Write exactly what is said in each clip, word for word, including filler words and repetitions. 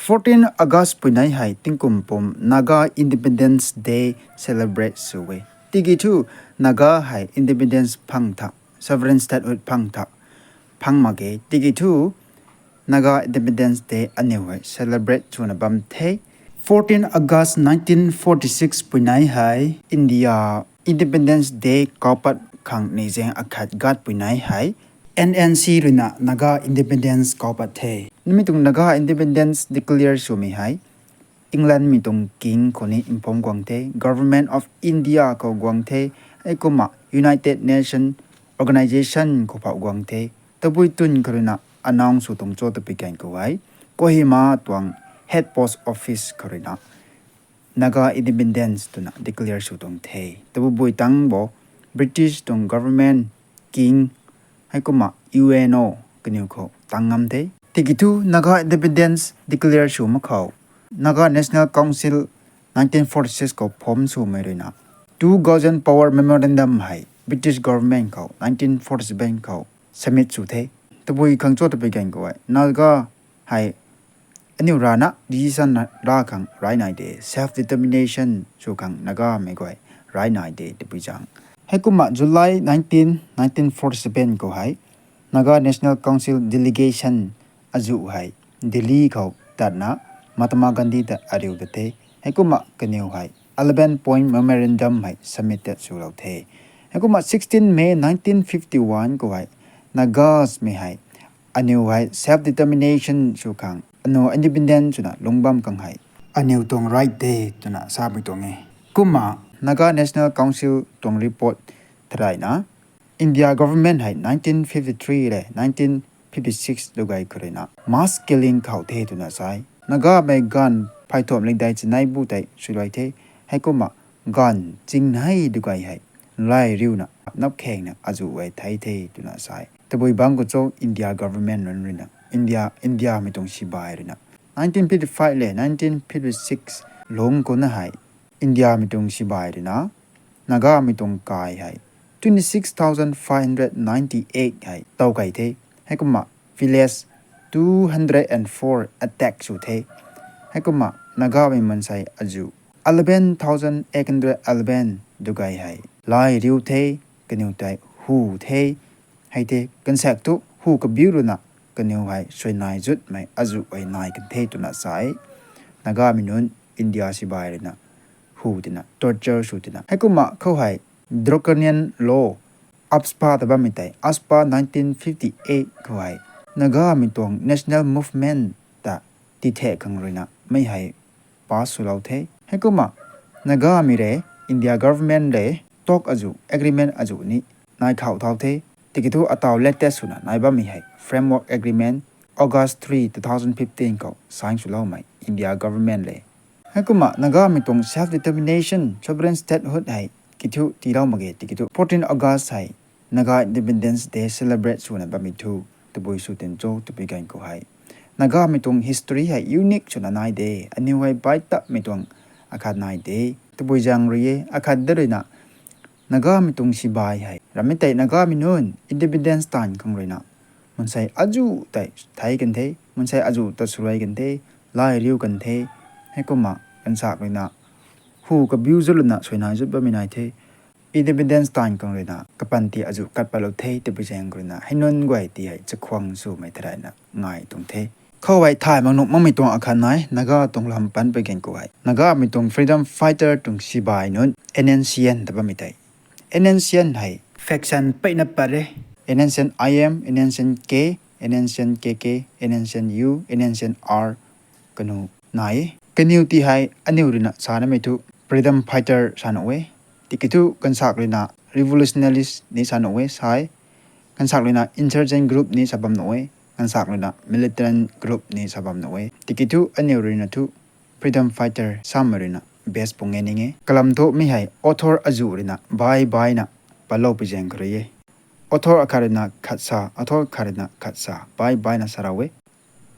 Fourteen August puinei hei tingkum pum Naga Independence Day celebrate sw e. Tiki thu Naga hei independence phang tha, sovereign statehood phang tha, phang mak ge. Tiki thu Naga Independence Day aniu hei celebrate swna bam the. Fourteen August nineteen forty-six puinei hei India Independence Day kaupat khang ni zaeng akhat gat puinei hei N N C ruina Naga Independence kaupat the. Nimei tuang Naga Independence declare swmei hei England mei tuang king khou ni inform guang the, Government of India khou guang the, heikumna United Nation Organization khou phou guang the. Tabui twn khou ruina announce sw tuang cho tabui kan khou hei Kohima tuang head post office khou ruina Naga Independence twna declare sw tuang the. Tabui bui tang bo British tuang government, king, heikumna U N O kaniw khou tang ngam the. Tiki thu Naga Independence declare sw mak khou Naga National Council nineteen forty-six khou form swmei ruina two Gaozen Power Memorandum hei British government khou nineteen forty-seven khou submit sw the. Tabui khang cho tabui kan khou hei Naga hei aniu rana decision ra khang rai nai de, self determination sw khang Nagamei guay rai nai de tabui zaeng. Heikumna July nineteen, nineteen forty-seven khou hei Naga National Council delegation azuh hei Delhi khou tatna Mahatma Gandhi ta ariu ta the. Heikumna kaniw hei eleven point memorandum hei submitted swlou the. Heikumna sixteen May nineteen fifty-one khou hei Nagasmei hei aniu hei self determination sw khang, aniu independent swna lungc bam khang hei aniu tuang right de twna samei tuang e. Kumna Naga National Council tuang report tharaina India government hei nineteen fifty-three le nineteen fifty-six lugay khou ruina mass killing khou the twna sai. Nagamei ganv pheythumh leidei chanei bu tei swluai the. Heikumna ganv chingnei lugay hei lay riuna napkhengna azuh e thei the twna sai. Tabui bangc khou cho India government run ruina, India, Indiamei tuang sibai ruina nineteen fifty-five le nineteen fifty-six lungc khou na hei Indiamei tuang sibai ruina Nagamei tuang kai hei twenty-six thousand five hundred ninety-eight hei tow kei the. Heikumna village two hundred and four attack sw the. Heikumna Nagamei mansei azuh eleven thousand eight hundred eleven dugay hei lay riu the, kaniw tei hu the. Hei the kansaek thu hu kabiu ruina kaniw hei suainai zutmei azuh hei nai kan the twna sai. Nagamei nunc India sibai ruina hu tina torture sw tina. Heikumna khou hei draconian law, AFSPA ta bammei tei, AFSPA nineteen fifty-eight khou hei Nagamei tuang national movement ta tithek khang ruina mei hei pass swlou the. Heikumna Nagamei le India government le talk azuh, agreement azuh ni nai khou thau the. Tiki thu ataw latest swna nai bammei hei Framework Agreement, August three, two thousand fifteen khou sign swloumei India government le. Heikumna Nagamei tuang self determination, sovereign statehood hei kithu tiilou mak ge tiki thu fourteen August hei Naga Independence Day celebrate swna bammei thu tabui sw tin cho tabui gan khou hei Nagamei tuang history hei unique swna nai de, aniw hei baih tapmei tuang akhat nai de, tabui zaeng rui e. Akhat da ruina Nagamei tuang sibai hei rammei tei Nagamei nunc independence taanv khang ruina mansei azuh tei thei kan the, mansei azuh ta swluai kan the, lay riu kan the. Heikumna kansak ruina hu kabiu zut lana suainai zut bammei nai the. Independence taanv khang ruina kapanty azuh kat patlou the tabui zaeng khou ruina hei nunc guay ti hei chakhwang swmei tharaina ngai tuang the. Khou hei thay mak nuh makmei tuang akhat nai, Naga tuang lam pan pui gan khou hei Nagamei tuang freedom fighter tuang sibai nunc N N C N ta bammei tei. N N C N hei faction peina pat re. N N C N I M, N N C N K, N N C N K K, N N C N U, N N C N R kanu nai e. Kaniw ti hei aniw ruina sanamei thu freedom fighter sa nuh e. Tiki thu kansak ruina revolutionaries ni sa nuh e sai. Kansak ruina insurgent group ni sa bam nuh e. Kansak ruina militant group ni sa bam nuh e. Tiki thu aniw ruina thu freedom fighter samei ruina best pung e ning e. Kalam thu mi hei author azuh ruina bai baina palou pui zaeng khou rui e. Author akhat ruina khat sa, author khat ruina khat sa, bai baina sa rau e.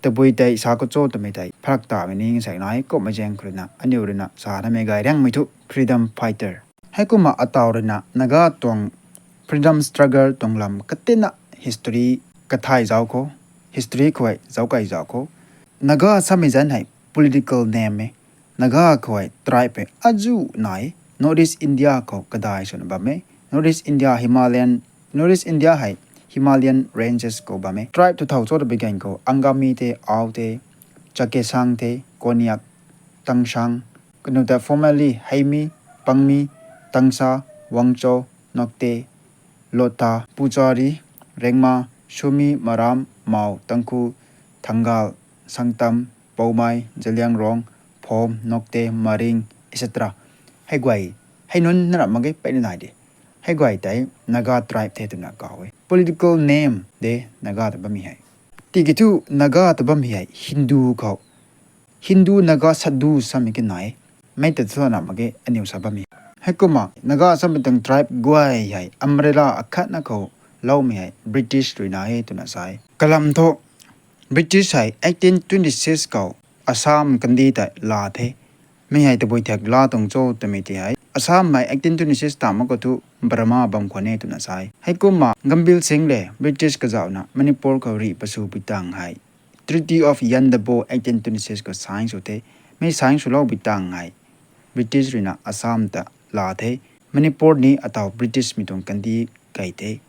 Tabui tei sa khou cho twmei tei pharak tamei ni ngasek nai, kummei zaeng khou ruina aniw ruina sanamei gay riangmei thu freedom fighter. Heikumna ataw ruina Naga tuang freedom struggle tuang lam katina history kathai zauc khou, history khou hei zauc kai zauc khou. Naga samei zanc hei political name e. Naga khou hei tribe hei azuh nai, North East India khou kadai swna bam e. North East India Himalayan, North East India hei Himalayan ranges khou bam e. Tribe tu thau cho ta bigan khou Angami the, Ao the, Chakhesang the, Konyak, Tangsang, kanu ta formerly Heimi, Pangmi, Tangsa, Wangcho, Nokte, Lotha, Puchari, Rengma, Sumi, Maram, Mao, Tangkhul, Thangal, Sangtam, Poumai, Zeliangrong, Phom, Nokte, Maring, et cetera. Hei guay, hei nunc na ram mak ge, peyna nai de. Hei guay tei Naga tribe the twna kaw e. Political name de Naga ta bammei hei. Tiki thu Naga ta bammei hei Hindu khou, Hindu Naga Sadhu samei ki nai. Mei ta thu na mak ge, aniw sa bammei. Heikumna Naga samei tuang tribe guay hei umbrella akhatna khou loumei hei British ruina e twna sa e. Kalam thu British hei eighteen twenty-six khou Assam kandih tei laa the. Mi hei tabui thak laa tuang cho twmei ti hei Assam hei eighteen twenty-six ta mak khou thu Burma bam khwan e twna sa e. Heikumna Gambhir Singh le British kazauhna Manipur khou rih pasu pui tang hei Treaty of Yandabo eighteen twenty-six khou sign sw the. Mi sign swlou pui tang hei British ruina Assam ta laa the. Manipur ni ataw British mei tuang kandih kei the.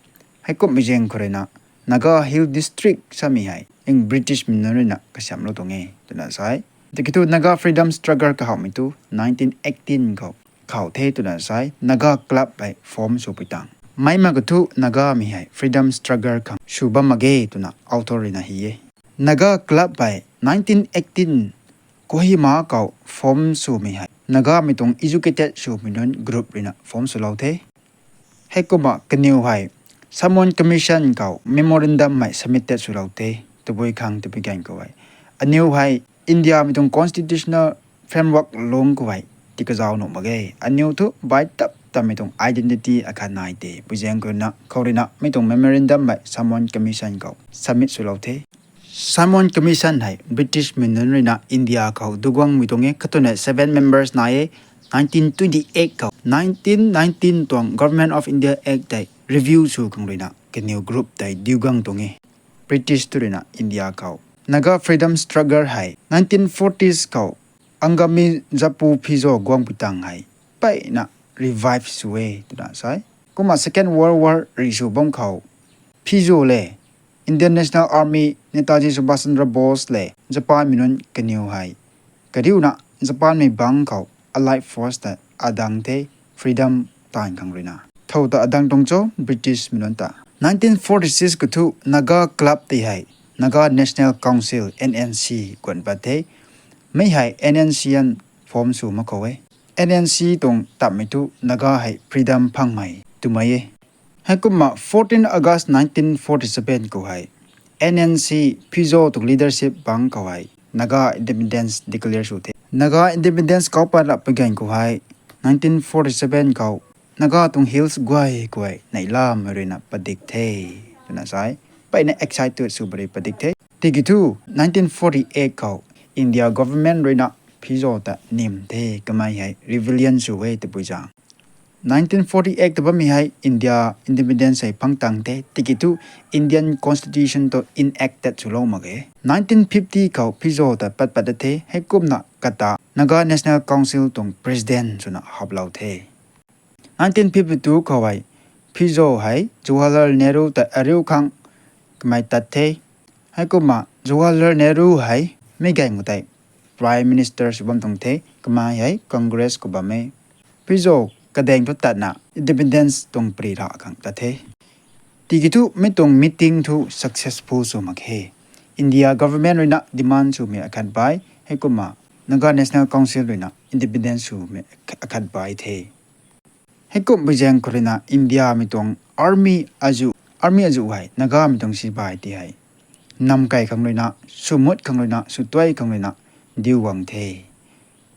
Heikumhmei zaeng khou ruina Naga Hill District samei hei ing British mei nunc ruina kasiamhlou tuang e twna sa e. Tiki thu Naga freedom struggle kahawmei tu nineteen eighteen khou khou the twna sa e. Naga club hei form sw pui tang. Mei mak khou thu Nagamei hei freedom struggle khang sw bam mak ge twna author ruina hi e. Naga club hei nineteen eighteen Kohima khou form swmei hei Nagamei tuang educated swmei nunc group ruina form swlou the. Heikumna kaniw hei Simon Commission khou memorandum hei submitted swlou the. Tabui khang tabui gan khou hei aniw hei Indiamei tuang constitutional framework lung khou hei ti kazauh nuh mak ge. Aniw thu bai tap tammei tuang identity akhat nai te. Pui zaeng khou ruina khou ruina mi tuang memorandum hei Simon Commission khou submit swlou the. Simon Commission hei British mei nunc ruina India khou duguangmei tuang e, khatuna seven members nai e. Nineteen twenty-eight khou, nineteen nineteen tuang Government of India Act tei review sw khang ruina kaniw group tei duguang tuang e. British tu ruina India khou Naga freedom struggle hei nineteen forties khou Angami Zapu Phizo guang pui tang hei peyna revive sw e twna sa e. Kumna Second World War rih sw bam khou Phizo le Indian National Army Netaji Subhash Chandra Bose le Japan mei nunc kaniw hei kariuna Japan mei bangc khou Allied Force ta adang the freedom taanv khang ruina. Thow ta adang tuang cho British mei nunc ta. Nineteen forty-six khou thu Naga Club ti hei Naga National Council, N N C, guan pat the. Mi hei N N C an form sw mak khou e. N N C tuang tammei thu Naga hei freedom phangmei twmei e. Heikumna fourteen August nineteen forty-seven khou hei N N C Phizo tuang leadership bangc khou hei Naga independence declare sw the. Naga independence khou pat rap pui gan khou hei nineteen forty-seven khou Naga tuang hills guay khou hei neihlamei ruina padik the twna sa e. Peyna excited sw pary padik the. Tiki thu nineteen forty-eight khou India government ruina Phizo ta nim the, kamei hei rebellion sw e tabui zaeng. Nineteen forty-eight ta bammei hei India independence hei phang tang the, tiki thu Indian Constitution tu enacted swlou mak ge. Nineteen fifty khou Phizo ta pat pat the, heikumna kata Naga National Council tuang president swna haplou the. Nineteen fifty-two khou hei Phizo hei Jawaharlal Nehru ta ariu khang kamei tat the. Heikumna Jawaharlal Nehru hei mi gaeng khou tei Prime Minister sw bam tuang the, kamei hei Congress khou bam e. Phizo kadaeng thu tatna independence tuang pary ra khang tat the. Tiki thu mi tuang meeting thu successful sw mak khe. India government ruina demand swmei akhat bai, heikumna Naga National Council ruina independence swmei akhat bai the. Heikum pui zaeng khou ruina Indiamei tuang army azuh, army azuh hei Nagamei tuang sipai ti hei namkei khang ruina, swmut khang ruina, swtuai khang ruina diu guang the,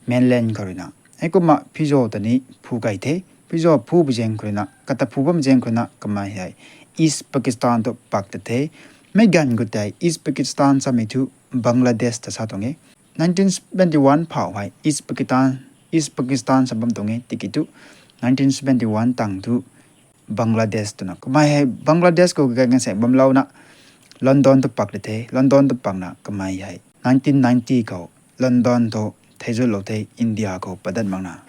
mainland khou ruina. Heikumna Phizo ta ni phu kei the. Phizo phu pui zaeng khou ruina, kata phu bam zaeng khou ruina kamei hei East Pakistan tu pak ta the. Meic ganv khou tei East Pakistan samei thu Bangladesh ta sa tuang e. Nineteen seventy-one phau hei East Pakistan, East Pakistan sa bam tuang e, tiki thu nineteen seventy-one tang thu Bangladesh twna. Kamei hei Bangladesh khou kaganv sek bamlouna London tu pak ta the. London tu pakna kamei hei nineteen ninety khou London thu theizulou the India khou padat makna.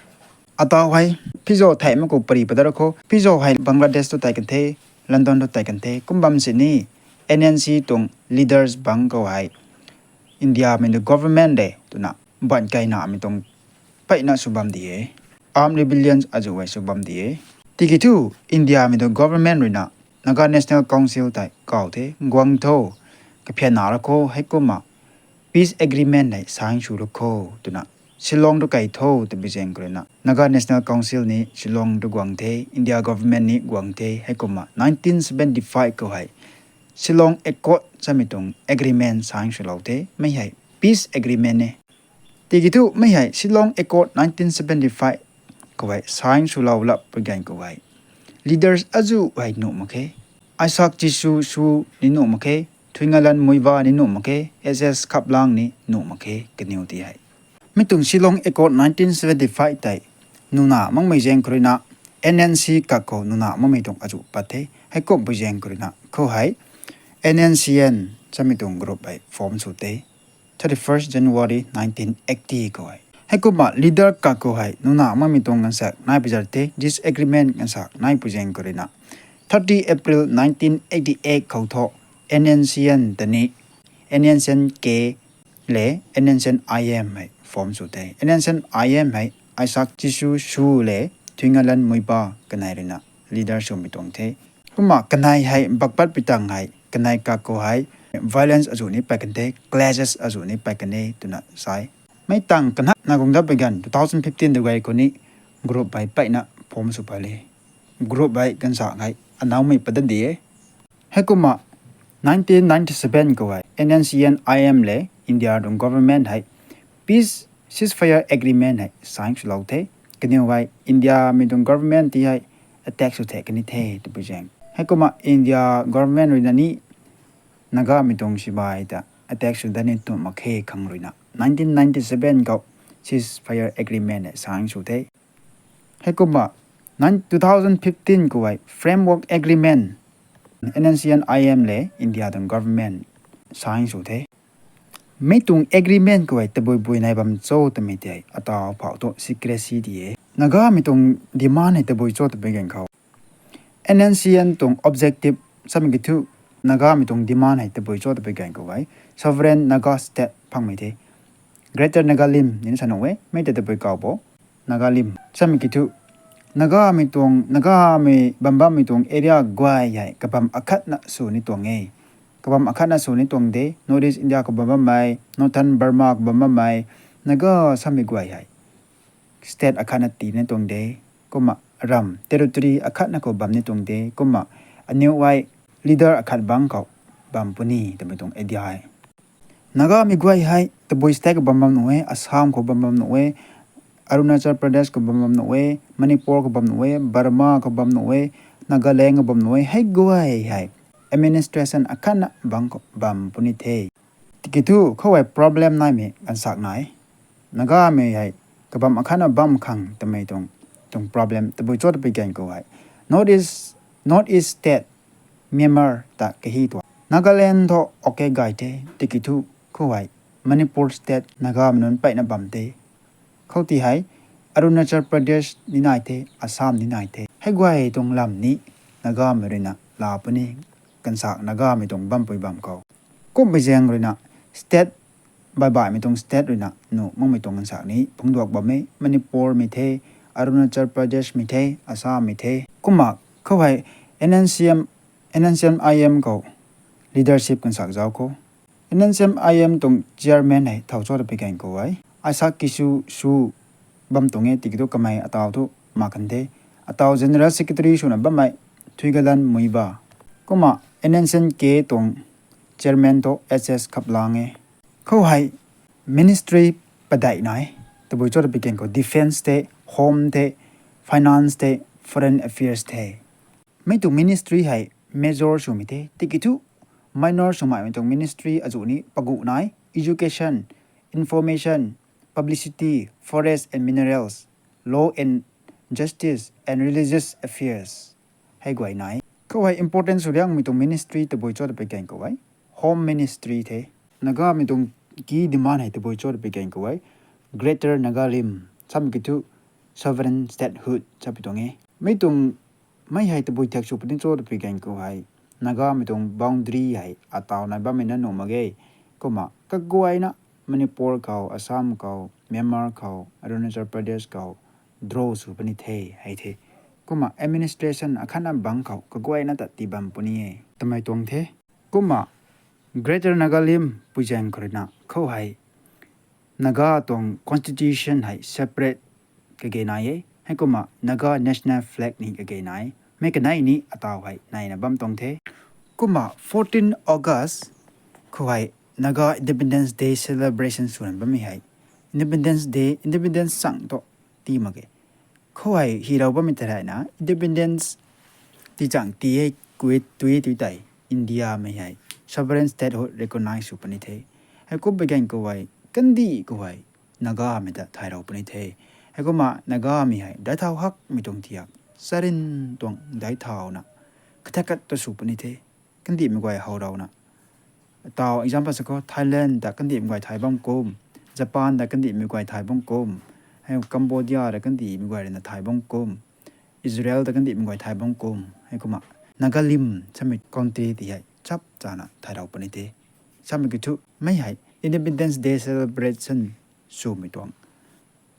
Atau hei, Phizo thei mak khou pari padat khou, Phizo hei Bangladesh thu tei kan the, London thu tei kan the, kum bam sini, N N C tuang leaders bang khou hei, India mei tu government de, twna, ban kaina mei tuang, peyna sw bam di e. Armed rebellions azu hei sw bam di e. Tiki thu, India mei tu government ruina, Naga National Council tei kau the, guang tho, kaphian na ra khou, heikumna, peace agreement hei sign sw ra khou, twna, Shillong tu kai tho, twbi zaeng khou ruina, Naga National Council ni Shillong tu guang the, India government ni guang the, heikumna, nineteen seventy-five khou hei, Shillong Accord samei tuang agreement sign swlou the, mei hei peace agreement e. Tiki thu mei hei Shillong Accord nineteen seventy-five khou hei sign swlou lap pui ganv khou hei, leaders azu hei nuh mak khe. Isaac Chisu Shu ni nuh mak khe, Thuingalan Muivah ni nuh mak khe, S S Khaplang ni nuh mak khe, kaniw ti hei. Mi tuang Shillong Accord nineteen seventy-five tei, nuna makmei zaeng khou ruina, N N C kak khou nuna makmei tuang azu pat the, heikumhpui zaeng khou ruina, khou hei, N N C N samei tuang group hei form sw the, thirty-first January nineteen eighty khou hei. Heikumna leader kak khou hei, nuna makmei tuang gansak nai puiza the, disagreement gansak nai pui zaeng khou ruina, thirty April nineteen eighty-eight khou thu, N N C N tani, N N C N K le, N N C N I M hei form sw the. N N C N I M hei, Isaac Chisu Shu le, Thuingalan Muivah kanei ruina, leader swmei tuang the. Kumna kanei hei, bakpat pi tang hei, kanei kak khou hei, violence azu ni pat kan the, clashes azu ni pat kan e, twna sai. Mei tang kanhakna guang dat pui ganv, two thousand fifteen de guay khou ni, group hei peyna form sw pat le. Group hei gansak hei, anaumei padat di e. Heikumna, nineteen ninety-seven khou hei, N N C N I M le, India tuang government hei, peace ceasefire agreement hei, sign swlou the. Kaniw hei, India mei tuang government ti hei, attack sw the kani the, twbi zaeng. Heikumna, India government ruina ni, Naga mei tuang sibai ta, attack sw dat ni nuh mak khe khang ruina, nineteen ninety-seven khou, ceasefire agreement hei, sign sw the. Heikumna, nine, two thousand fifteen khou hei, framework agreement, N N C N I M le, India tuang government, sign sw the. Mi tuang agreement khou hei, tabui bui nai bam cho twmei tei, atau phau thu secrecy di e. Naga mei tuang demand hei tabui cho twbi ganv khou, N N C N tuang objective samei ki thu, Naga mei tuang demand hei tabui cho twbi ganv khou hei, sovereign Naga state phangmei the. Greater Nagalim ni sa nuh e, mei tei tabui kau bo, Nagalim samei ki thu, Naga mei tuang, Naga mei bam bammei tuang area guay hei, kabam akhatna sw ni tuang e. Kabam akhatna sw ni tuang de, North East India khou bam bammei, Northern Burma khou bam bammei, Naga samei guay hei, state akhatna tii ni tuang de, kumna ram, territory akhatna khou bam ni tuang de, kumna aniw hei leader akhat bang khou bam puni, twmei tuang idea e. Nagamei guay hei, tabui state khou bam bam nuh e, Assam khou bam bam nuh e, Arunachal Pradesh khou bam bam nuh e, Manipur khou bam nuh e, Burma khou bam nuh e, Nagaland khou bam nuh e, hei guay hei, administration akhatna bang khou bam puni the. Tiki thu khou hei problem naimei gansak nai. Nagamei hei, kabam akhatna bam khang twmei tuang, tuang problem, tabui cho twpui ganv khou hei, North East, North East State, Myanmar ta kahi tuang. Nagaland thu okay gay the, tiki thu khou hei, Manipur State, Nagamei nunc peyna bam the. Khou ti hei, Arunachal Pradesh ni nai the, Assam ni nai the. Hei guay tuang lam ni, Nagamei ruina laa puni, gansak Nagamei tuang bampui bam khou. Kummei zaeng ruina, state, baih baihmei tuang state ruina, nuh makmei tuang gansak ni, phungcduak bam e, Manipur mei the, Arunachal Pradesh mei the, Assam mei the. Kumna, khou hei, N N C M, N N C M I M khou, leadership gansak zauc khou. N N C M I M tuang chairman hei, thau cho twpui ganv khou hei, Isaac Kisu Su bam tuang e, tiki thu kamei ataw thu mak kan the. Ataw general secretary swna bammei, Thuigalan Muiba. Kumna N N C N K tuang chairman thu S S Khaplang e. Khou hei ministry padeih nai, tabui cho twpui ganv khou defence the, home the, finance the, foreign affairs the. Mei tuang ministry hei major swmei the, tiki thu minor swmei tuang ministry azu ni pagu nai, education, information, publicity, forest and minerals, law and justice and religious affairs. Hei guay nai. Khou hei important sw liangmei tuang ministry tabui cho twpui ganv khou hei, home ministry the. Nagamei tuang key demand hei tabui cho twpui gan khou hei Greater Nagalim samei kiu thu sovereign statehood sapui tuang e. Mi tuang mei hei tabui thak sw puni cho twpui gan khou hei Nagamei tuang boundary hei ataw nai bammei na nuh mak ge. Kumna kaguayna Manipur khou, Assam khou, Myanmar khou, Arunachal Pradesh khou draw sw puni the hei the. Kumna administration akhatna bang khou kaguayna ta tii bam puni e twmei tuang the. Kumna Greater Nagalim pui zaeng khou ruina khou hei Naga tuang constitution hei separate kage nai e. Heikumna Naga national flag ni kage nai e. Mei kanei ni ataw hei naina bam tuang the. Kumna fourteen August khou hei Naga Independence Day celebration swna bammei hei Independence Day, independence chang tu tii mak ge. Khou hei hirou bammei tei rana independence tii chang tii e, kuit tui tui tei Indiamei hei sovereign statehood recognize sw puni the. Heikum pui gan khou hei kandih khou hei Nagamei ta thayrou puni the. Heikumna Nagamei hei daithau hakmei tuang thiak, charin tuang daithau na kathak khat ta sw puni the. Kandihmei guay how rouna taw example sa khou Thailand ta kandihmei guay thay bam kum, Japan ta kandihmei guay thay bam kum, hei Cambodia ta kandihmei guay ruina thay bam kum, Israel ta kandihmei guay thay bam kum, heikumna Nagalim samei country ti hei chap chana thayrou puni the. Samei kiu thu mei hei Independence Day celebration swmei tuang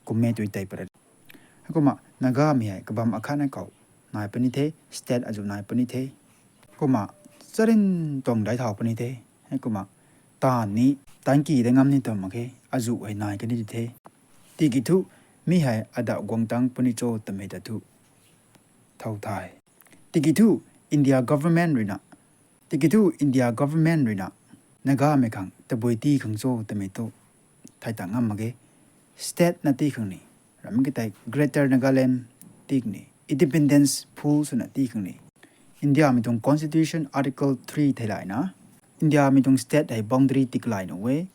kummei tui tei para. Heikumna Nagamei hei kabam akhatna khou nai puni the, state azuh nai puni the. Kumna charin tuang daithau puni the. Heikumna taanv ni taanki da ngam ni tw mak khe, azuh hei nai kani di the. Tiki thu mi hei adauh guang tang puni cho twmei ta thu thow the. Tiki thu India government ruina, tiki thu India government ruina Nagamei khang tabui tii khang cho twmei thu thay ta ngam mak ge. State na tii khang ni, ram ki tei Greater Nagaland tii khang ni, independence full swna tii khang ni, Indiamei tuang constitution article three theilayna Indiamei tuang state hei boundary tiklay nuh e,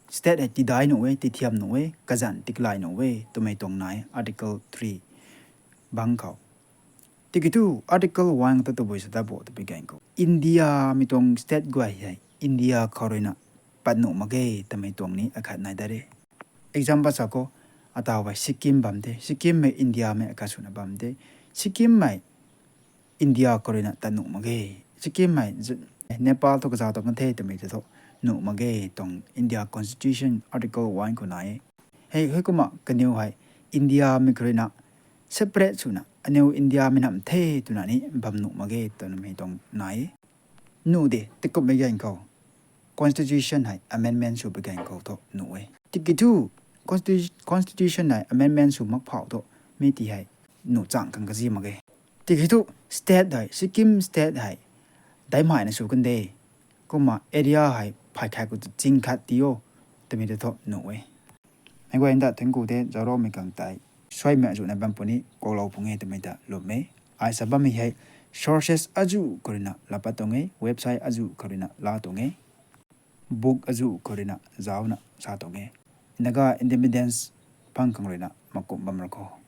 state hei tidai nuh e, tithiam nuh e, kazanc tiklay nuh e twmei tuang nai article three bang khou. Tiki thu article one ta tabui sa ta bo twpui gan khou Indiamei tuang state guay hei India khou ruina pat nuh mak ge twmei tuang ni akhat nai da re. Example sa khou, ataw hei Sikkim bam the, Sikkimhei Indiamei akhat swna bam the. Sikkimmei India khou ruina tat nuh mak ge, Sikkimmei Nepal thu kaza tuang kan the twmei ta thu nuh mak ge tuang India constitution article one khou nai e. Hei heikumna kaniw hei Indiamei khou ruina separate swna aniw Indiamei nam the twna ni bam nuh mak ge twmei tuang nai e. Nuh de, tikumhmei gan khou constitution hei amendment swpui gan khou thu nuh e. Tiki thu constitution hei amendment sw mak phau thu mi ti hei nuh chang khang kazi mak ge. Tiki thu state hei, Sikkim state hei daihmei na sw kan de, kumna area hei phay khat khou ching khat ti o twmei ta thu nuh e. Meic guay ta thank you the, zauroumei khang tei suaimei azuhna bam puni koulou pung e twmei ta lwm e. Ai sa bammei hei sources azuh khou ruina laa pat tuang e, website azuh khou ruina laa tuang e, book azuh khou ruina zauna sa tuang e. Naga independence phang khang ruina makum bam ra kho.